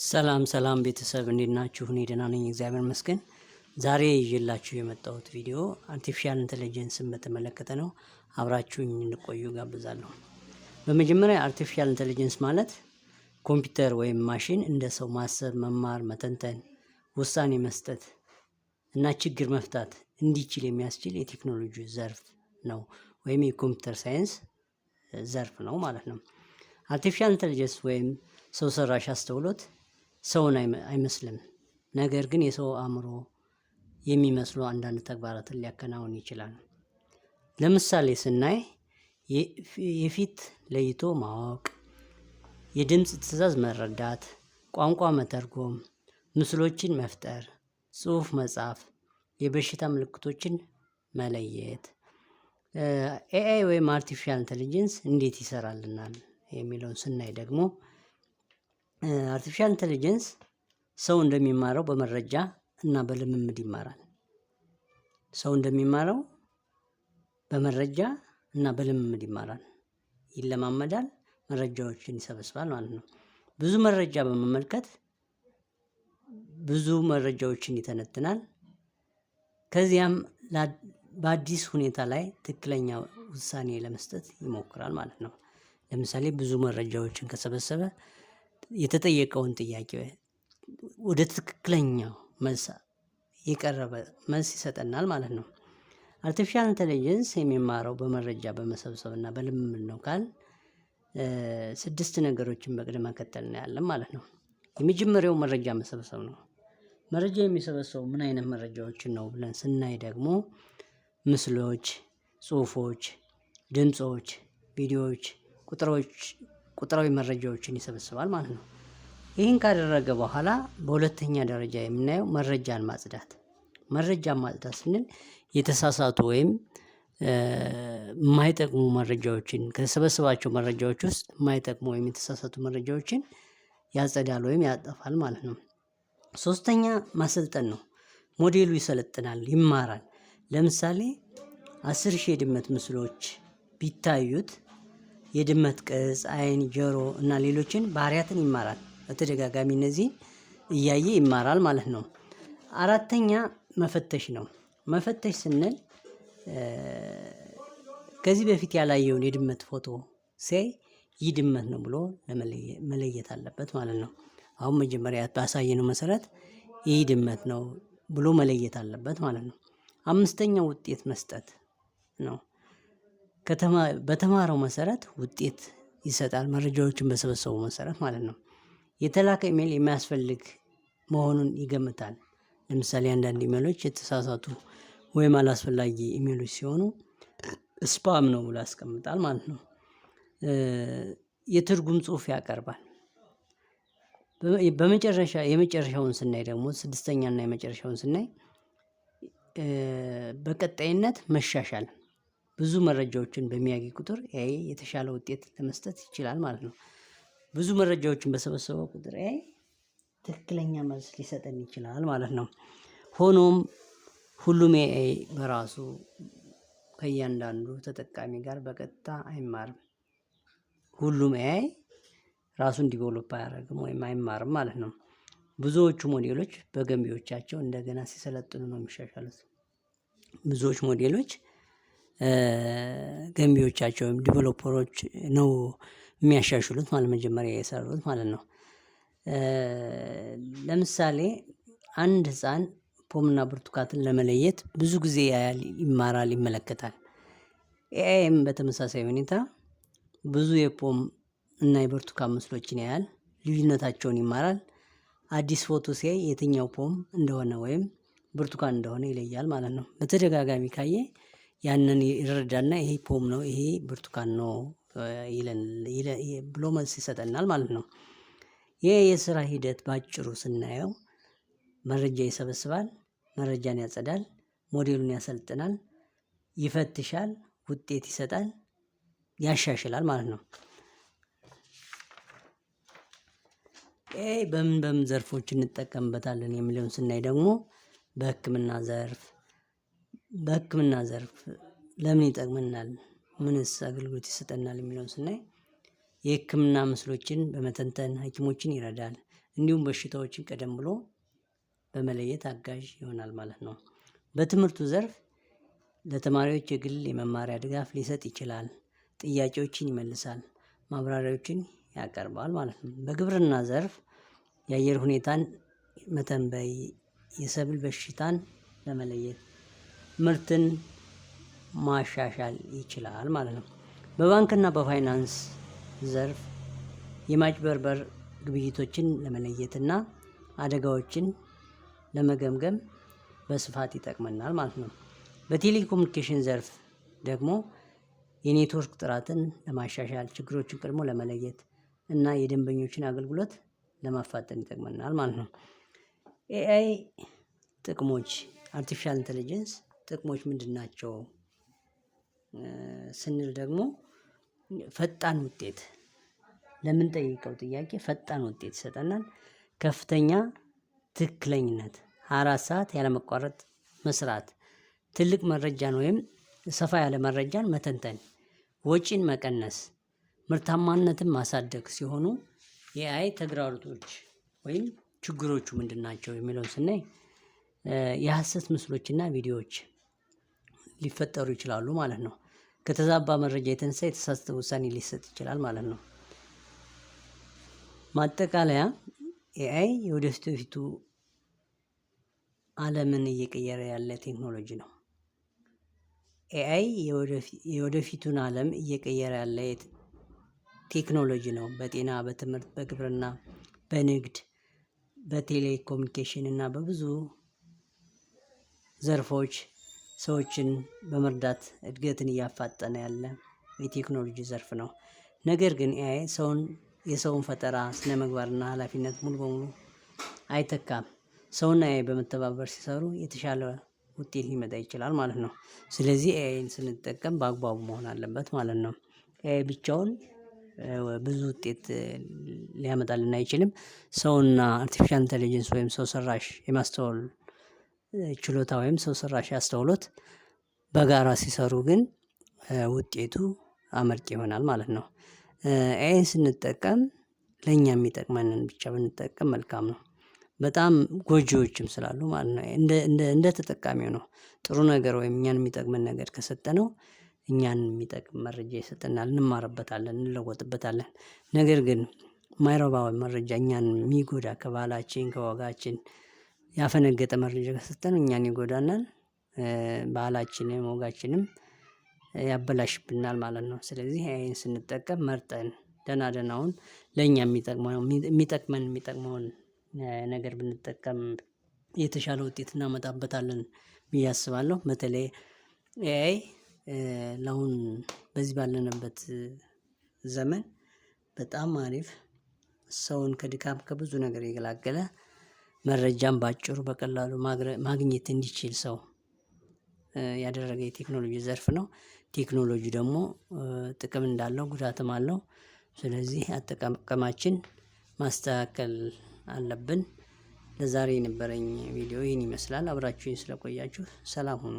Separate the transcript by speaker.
Speaker 1: ሰላም ሰላም ቤተሰብ፣ እንዴት ናችሁ? እኔ ደህና ነኝ፣ እግዚአብሔር ይመስገን። ዛሬ ይዤላችሁ የመጣሁት ቪዲዮ artificial intelligence ን በተመለከተ ነው። አብራችሁኝ እንድትቆዩ ጋብዛለሁ። በመጀመሪያ artificial intelligence ማለት ኮምፒውተር ወይም ማሽን እንደ ሰው ማሰብ፣ መማር፣ መተንተን፣ ውሳኔ መስጠት እና ችግር መፍታት እንዲችል የሚያስችል የቴክኖሎጂ ዘርፍ ነው ወይም የ computer science ዘርፍ ነው ማለት ነው። Artificial intelligence ወይም ሰው ሰራሽ አስተውሎት ሰውን አይመስልም። ነገር ግን የሰው አእምሮ የሚመስሉ አንዳንድ ተግባራትን ሊያከናውን ይችላል። ለምሳሌ ስናይ የፊት ለይቶ ማወቅ፣ የድምፅ ትዕዛዝ መረዳት፣ ቋንቋ መተርጎም፣ ምስሎችን መፍጠር፣ ጽሁፍ መጻፍ፣ የበሽታ ምልክቶችን መለየት። AI ወይም artificial intelligence እንዴት ይሰራልናል የሚለውን ስናይ ደግሞ artificial intelligence ሰው እንደሚማረው በመረጃ እና በልምምድ ይማራል። ሰው እንደሚማረው በመረጃ እና በልምምድ ይማራል። ይለማመዳል፣ መረጃዎችን ይሰበስባል ማለት ነው። ብዙ መረጃ በመመልከት ብዙ መረጃዎችን ይተነትናል። ከዚያም በአዲስ ሁኔታ ላይ ትክክለኛ ውሳኔ ለመስጠት ይሞክራል ማለት ነው። ለምሳሌ ብዙ መረጃዎችን ከሰበሰበ የተጠየቀውን ጥያቄ ወደ ትክክለኛው መልስ የቀረበ መልስ ይሰጠናል ማለት ነው። Artificial intelligence የሚማረው በመረጃ በመሰብሰብ እና በልምምድ ነው ካልን ስድስት ነገሮችን በቅደም ተከተል እናያለን ማለት ነው። የመጀመሪያው መረጃ መሰብሰብ ነው። መረጃ የሚሰበሰበው ምን አይነት መረጃዎችን ነው ብለን ስናይ ደግሞ ምስሎች፣ ጽሁፎች፣ ድምጾች፣ ቪዲዮዎች፣ ቁጥሮች፣ ቁጥራዊ መረጃዎችን ይሰበስባል ማለት ነው። ይህን ካደረገ በኋላ በሁለተኛ ደረጃ የምናየው መረጃን ማጽዳት። መረጃን ማጽዳት ስንል የተሳሳቱ ወይም የማይጠቅሙ መረጃዎችን፣ ከሰበሰባቸው መረጃዎች ውስጥ የማይጠቅሙ ወይም የተሳሳቱ መረጃዎችን ያጸዳል ወይም ያጠፋል ማለት ነው። ሶስተኛ ማሰልጠን ነው። ሞዴሉ ይሰለጥናል፣ ይማራል። ለምሳሌ 10,000 የድመት ምስሎች ቢታዩት የድመት ቅርጽ፣ አይን፣ ጆሮ እና ሌሎችን ባህሪያትን ይማራል። በተደጋጋሚ እነዚህን እያየ ይማራል ማለት ነው። አራተኛ መፈተሽ ነው። መፈተሽ ስንል ከዚህ በፊት ያላየውን የድመት ፎቶ ሲያይ ይህ ድመት ነው ብሎ መለየት አለበት ማለት ነው። አሁን መጀመሪያ ባሳየነው መሰረት ይህ ድመት ነው ብሎ መለየት አለበት ማለት ነው። አምስተኛው ውጤት መስጠት ነው። በተማረው መሰረት ውጤት ይሰጣል፣ መረጃዎችን በሰበሰበው መሰረት ማለት ነው። የተላከ ኢሜል የማያስፈልግ መሆኑን ይገምታል። ለምሳሌ አንዳንድ ኢሜሎች የተሳሳቱ ወይም አላስፈላጊ ኢሜሎች ሲሆኑ spam ነው ብሎ ያስቀምጣል ማለት ነው። የትርጉም ጽሁፍ ያቀርባል። በመጨረሻ የመጨረሻውን ስናይ ደግሞ፣ ስድስተኛ እና የመጨረሻውን ስናይ፣ በቀጣይነት መሻሻል፣ ብዙ መረጃዎችን በሚያገኝ ቁጥር AI የተሻለ ውጤት ለመስጠት ይችላል ማለት ነው። ብዙ መረጃዎችን በሰበሰበው ቁጥር AI ትክክለኛ መልስ ሊሰጠን ይችላል ማለት ነው። ሆኖም ሁሉም AI በራሱ ከእያንዳንዱ ተጠቃሚ ጋር በቀጥታ አይማርም። ሁሉም AI ራሱን develop አያደርግም ወይም አይማርም ማለት ነው። ብዙዎቹ ሞዴሎች በገንቢዎቻቸው እንደገና ሲሰለጥኑ ነው የሚሻሻሉት። ብዙዎች ሞዴሎች ገንቢዎቻቸው ወይም developer ኦች ነው የሚያሻሽሉት ማለት መጀመሪያ የሰሩት ማለት ነው። ለምሳሌ አንድ ህፃን ፖምና ብርቱካንን ለመለየት ብዙ ጊዜ ያያል፣ ይማራል፣ ይመለከታል። AI ም በተመሳሳይ ሁኔታ ብዙ የፖም እና የብርቱካን ምስሎችን ያያል፣ ልዩነታቸውን ይማራል። አዲስ ፎቶ ሲያይ የትኛው ፖም እንደሆነ ወይም ብርቱካን እንደሆነ ይለያል ማለት ነው። በተደጋጋሚ ካየ ያንን ይረዳና ይሄ ፖም ነው፣ ይሄ ብርቱካን ነው ብሎ መልስ ይሰጠናል ማለት ነው። ይሄ የስራ ሂደት በአጭሩ ስናየው መረጃ ይሰበስባል፣ መረጃን ያጸዳል፣ ሞዴሉን ያሰልጥናል፣ ይፈትሻል፣ ውጤት ይሰጣል፣ ያሻሽላል ማለት ነው። AI በምን በምን ዘርፎች እንጠቀምበታለን የሚለውን ስናይ ደግሞ በህክምና ዘርፍ። በህክምና ዘርፍ ለምን ይጠቅመናል? ምንስ አገልግሎት ይሰጠናል? የሚለውን ስናይ የህክምና ምስሎችን በመተንተን ሀኪሞችን ይረዳል። እንዲሁም በሽታዎችን ቀደም ብሎ በመለየት አጋዥ ይሆናል ማለት ነው። በትምህርቱ ዘርፍ ለተማሪዎች የግል የመማሪያ ድጋፍ ሊሰጥ ይችላል። ጥያቄዎችን ይመልሳል፣ ማብራሪያዎችን ያቀርባል ማለት ነው። በግብርና ዘርፍ የአየር ሁኔታን መተንበይ፣ የሰብል በሽታን ለመለየት፣ ምርትን ማሻሻል ይችላል ማለት ነው። በባንክና በፋይናንስ ዘርፍ የማጭበርበር ግብይቶችን ለመለየትና አደጋዎችን ለመገምገም በስፋት ይጠቅመናል ማለት ነው። በቴሌኮሙኒኬሽን ዘርፍ ደግሞ የኔትወርክ ጥራትን ለማሻሻል፣ ችግሮችን ቀድሞ ለመለየት እና የደንበኞችን አገልግሎት ለማፋጠን ይጠቅመናል ማለት ነው። AI ጥቅሞች፣ artificial intelligence ጥቅሞች ምንድን ናቸው? ስንል ደግሞ ፈጣን ውጤት፣ ለምንጠይቀው ጥያቄ ፈጣን ውጤት ይሰጠናል። ከፍተኛ ትክክለኝነት፣ 24 ሰዓት ያለመቋረጥ መስራት፣ ትልቅ መረጃን ወይም ሰፋ ያለ መረጃን መተንተን፣ ወጪን መቀነስ፣ ምርታማነትን ማሳደግ ሲሆኑ፣ የ AI ተግዳሮቶች ወይም ችግሮቹ ምንድን ናቸው የሚለውን ስናይ የሀሰት ምስሎችና ቪዲዮዎች ሊፈጠሩ ይችላሉ ማለት ነው። ከተዛባ መረጃ የተነሳ የተሳሳተ ውሳኔ ሊሰጥ ይችላል ማለት ነው። ማጠቃለያ፣ AI የወደፊቱ አለምን እየቀየረ ያለ ቴክኖሎጂ ነው። AI የወደፊቱን አለም እየቀየረ ያለ ቴክኖሎጂ ነው። በጤና፣ በትምህርት፣ በግብርና፣ በንግድ፣ በቴሌኮሙኒኬሽን እና በብዙ ዘርፎች ሰዎችን በመርዳት እድገትን እያፋጠነ ያለ የቴክኖሎጂ ዘርፍ ነው። ነገር ግን AI የሰውን ፈጠራ፣ ስነምግባርና ሀላፊነት ሙሉ በሙሉ አይተካም። ሰውና AI በመተባበር ሲሰሩ የተሻለ ውጤት ሊመጣ ይችላል ማለት ነው። ስለዚህ AI ን ስንጠቀም በአግባቡ መሆን አለበት ማለት ነው። AI ብቻውን ብዙ ውጤት ሊያመጣልን አይችልም። ሰውና artificial intelligence ወይም ሰው ሰራሽ የማስተዋል ችሎታ ወይም ሰው ሰራሽ አስተውሎት በጋራ ሲሰሩ ግን ውጤቱ አመርቂ ይሆናል ማለት ነው። AI ን ስንጠቀም ለእኛ የሚጠቅመንን ብቻ ብንጠቀም መልካም ነው። በጣም ጎጂዎችም ስላሉ ማለት ነው። እንደ ተጠቃሚው ነው። ጥሩ ነገር ወይም እኛን የሚጠቅመን ነገር ከሰጠነው እኛን የሚጠቅም መረጃ ይሰጠናል፣ እንማርበታለን፣ እንለወጥበታለን። ነገር ግን የማይረባ መረጃ፣ እኛን የሚጎዳ፣ ከባህላችን ከወጋችን ያፈነገጠ መረጃ ከሰጠነው እኛን ይጎዳናል። ባህላችንም ወጋችንም ያበላሽብናል ማለት ነው። ስለዚህ AI ን ስንጠቀም መርጠን ደህና ደህናውን ለእኛ የሚጠቅመውን የሚጠቅመውን ነገር ብንጠቀም የተሻለ ውጤት እናመጣበታለን ብዬ አስባለሁ። በተለይ AI ለአሁን በዚህ ባለንበት ዘመን በጣም አሪፍ፣ ሰውን ከድካም ከብዙ ነገር የገላገለ፣ መረጃም በአጭሩ በቀላሉ ማግኘት እንዲችል ሰው ያደረገ የቴክኖሎጂ ዘርፍ ነው። ቴክኖሎጂ ደግሞ ጥቅም እንዳለው ጉዳትም አለው። ስለዚህ አጠቃቀማችን ማስተካከል አለብን። ለዛሬ የነበረኝ ቪዲዮ ይህን ይመስላል። አብራችሁኝ ስለቆያችሁ ሰላም ሁኑ።